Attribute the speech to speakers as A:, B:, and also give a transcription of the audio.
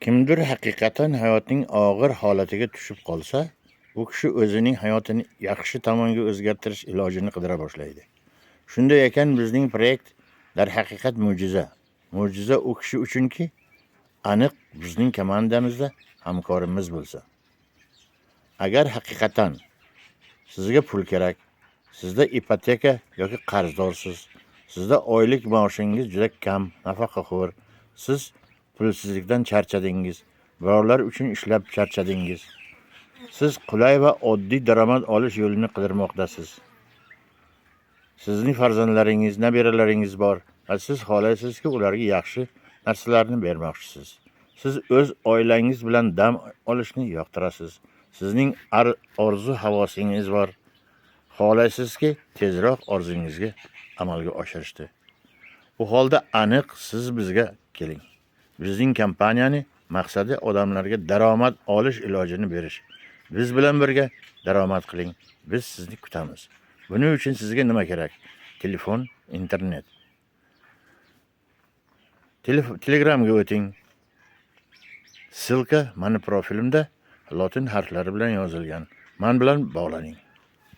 A: Kimdir haqiqatan hayotning og'ir holatiga tushib qolsa, u kishi o'zining hayotini yaxshi tomonga o'zgartirish ilojini qidira boshlaydi. Shunday ekan, bizning proyekt darhaqiqat mo'jiza. Mo'jiza u kishi uchunki, aniq bizning komandamizda hamkorimiz bo'lsa. Agar haqiqatan sizga pul kerak, sizda ipoteka yoki qarzdorsiz, sizda oylik maoshingiz juda kam, nafaqaxo'r, siz pulsizlikdan charchadingiz, birovlar uchun ishlab charchadingiz. Siz qulay va oddiy daromad olish yo'lini qidirmoqdasiz. Sizning farzandlaringiz, nabiralaringiz bor va siz xohlaysizki, ularga yaxshi narsalarni bermoqchisiz. Siz o'z oilangiz bilan dam olishni yoqtirasiz. Sizning orzu havosingiz bor. Xohlaysizki, tezroq orzungizga amalga oshirishdi. Bu holda aniq siz bizga keling. Bizning kompaniyani maqsadi odamlarga daromad olish ilojini berish. Biz bilan birga daromad qiling. Biz sizni kutamiz. Buning uchun sizga nima kerak? Telefon, internet. Telegramga o'ting. Ссылка mani profilimda lotin harflari bilan yozilgan. Man bilan bog'laning.